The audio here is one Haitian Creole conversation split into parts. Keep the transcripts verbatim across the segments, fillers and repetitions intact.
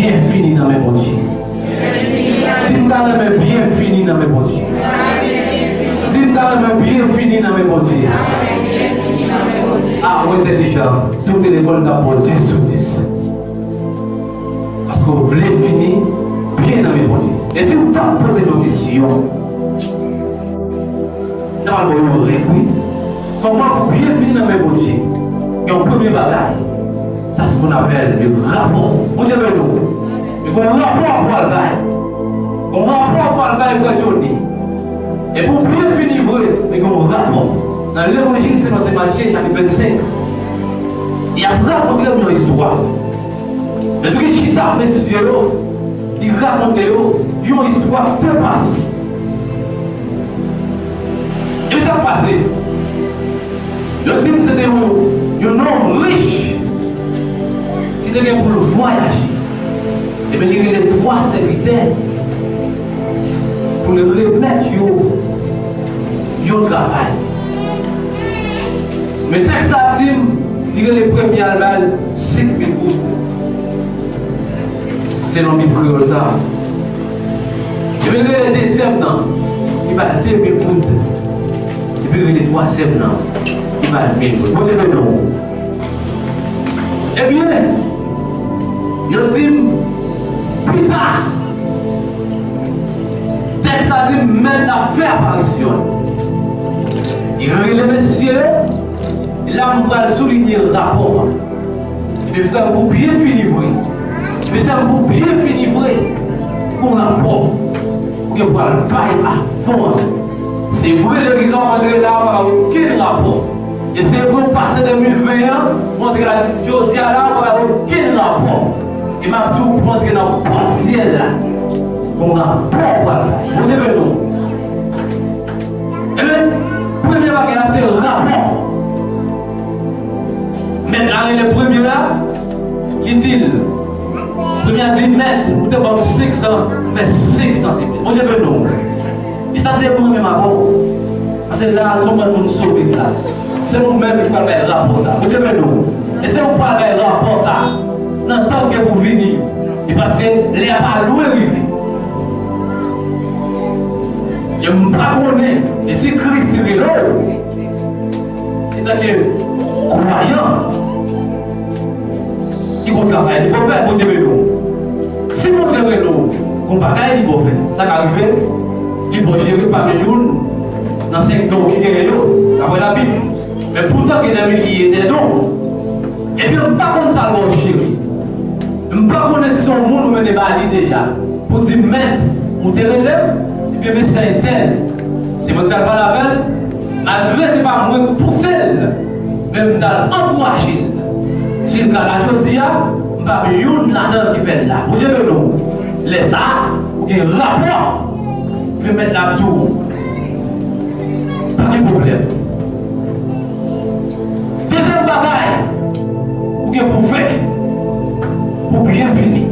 Byen fini nan men Bondye. Si m ta renmen byen fini nan men Bondye. Si m ta renmen byen fini nan men Bondye. A, ou entèlijan. Si w te lekòl, m t ap ba w dis sou dis. Paske w vle fini byen nan men Bondye. E si w ta poze yon kesyon, m ta pral ba w yon règ, wi. Kòman pou byen fini nan men Bondye? Gen yon premye bagay. Sa se qu'on appelle le rapò. Bondye beni w. Gen yon rapò pou al bay. Gen yon rapò pou al bay frè Johnny. E pou byen fini vre, men gen yon rapò. Nan Levanjil selon Sen Matye, chapit vennsenk, y ap rakonte nou yon istwa. Jezikri chita ak mesye yo, li rakonte yo yon istwa ki te pase. E sa k pase? Yo di m se te yon, yon nonm rich ki te gen pou l vwayaje. Ebyen, li rele twa sèvitè pou l remèt yo yon travay. Men tèks la di m, li rele premye a, l ba l senk mil goud. Selon Bib kreyòl sa a. Epi l rele dezyèm nan, li ba l de mil goud. Epi l rele twazyèm nan, li ba l mil goud. Bondye beni w. Ebyen, yo di m, pita, tèks la di m, mèt la fè aparisyon l. Li rele mesye yo, e la m pral soulinye rapò a. Ebyen, frè m, pou byen fini vre, mesye m, pou byen fini vre, pou rapò ou gen pou al bay avan. Se vre, legliz la w antre la, ou pa gen okenn rapò. E se vre, ou pase de mil ven an, ou antre la jodi a la, ou pa gen okenn rapò. E m ap di w, pou antre nan pòt syèl la, gon rapò ou pral bay. Bondye beni w. Ebyen, premye bagay la, se rapò. Mèt la rele premye a, li di l, premye a di, mèt, ou te ban m senk san, fè senk san silvouplè. Bondye beni w. E sa se mwen menm avè w. Paske la, se yon bann moun sove la. Se nou menm ki pral bay rapò sa. Bondye beni w. E se ou pral bay rapò sa nan tan ke pou vini. E paske lè a pa lwen rive. E m pa konnen, e si Kris rele w, etanke kwayan, ki gon travay li pou fè, Bondye rele w. Si Bondye rele w, gon bagay li pou fè. Sa ka rive, li pou jere pami youn nan senk don ki genyen yo, daprè Labib. Men poutan gen de milye de don. Ebyen, m pa konn sa l ba w jere. M pa konnen si se yon moun ou mennen ba li deja. Pou di, mèt, ou te rele m, ebyen, mesye entèl, se mwen ki t al pale avè l, malgre se pa mwen k pouse l, men m t al ankouraje l. Si l ka la jodi a, m pa youn ladan l ki fè l la. Bondye beni w. Lè sa a, ou gen rapò, men mèt la ap di w, pa gen pwoblèm. Dezyèm bagay ou gen pou fè pou byen fini,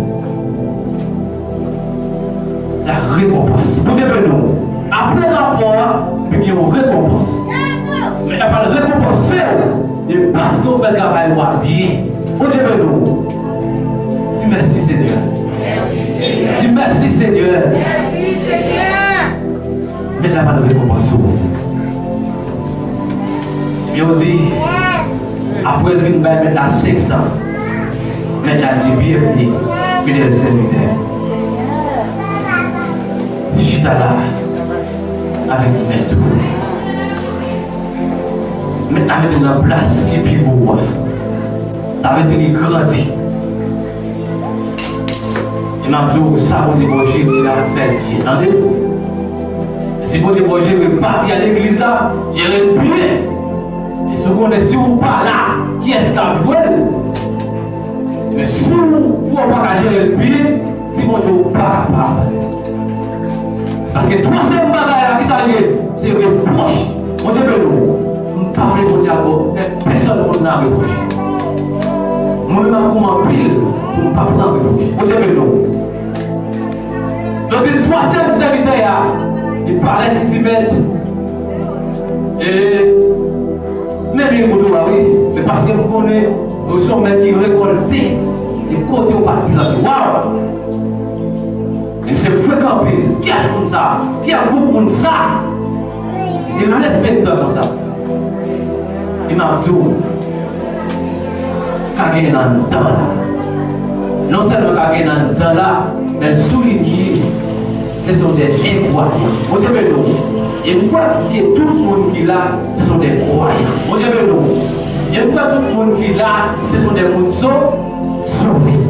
la rekonpans. Bondye beni w. Apre rapò a, epi gen yon rekonpans. Men l ap al rekonpanse w de paske w fè travay ou a byen. Bondye beni w. Di mèsi, Senyè. Di mèsi, Senyè. Mèt la pral rekonpanse w. Yo di, apre l fin bay mèt la senk san, mèt la di, byenveni, fidèl sèvitè. Chita la avèk mèt ou. Mèt la mete l nan plas ki pi wo a. Sa vle di li grandi. E m ap di w, sa Bondye ba w jere a, fè l byen. Tande? Si Bondye ba w jere papye a legliz la, jere l byen. E si w konnen si w pa la, kiyès k ap jwe l? Men si w, ou pa ka jere l byen, di Bondye ou pa kapab. Paske twazyèm bagay la, ki sa l ye? Se repwòch. Bondye beni w. M pa vle Bondye ap fè pèsonn moun nan repwòch. Mwen menm ap goumen anpil pou m pa pran repwòch. Bondye beni w. Yo di twazyèm sèvitè a, li parèt, li di, mèt, e, men mil goud ou a, wi, men paske m konnen ou se yon mèt ki rekòlte, e kote ou pa t plante. Waw! Kiyès moun sa? Kiyès gwoup moun sa? Li respektan konsa. E m ap di w, ka gen anndan la. Non sèlman ka gen anndan la, men souliye, ce sont des incroyants. Bondye beni w. E m kwè ke tout moun ki la, ce sont des croyants. Bondye beni w. E m kwè tout moun ki la, ce sont des moun so-, sove.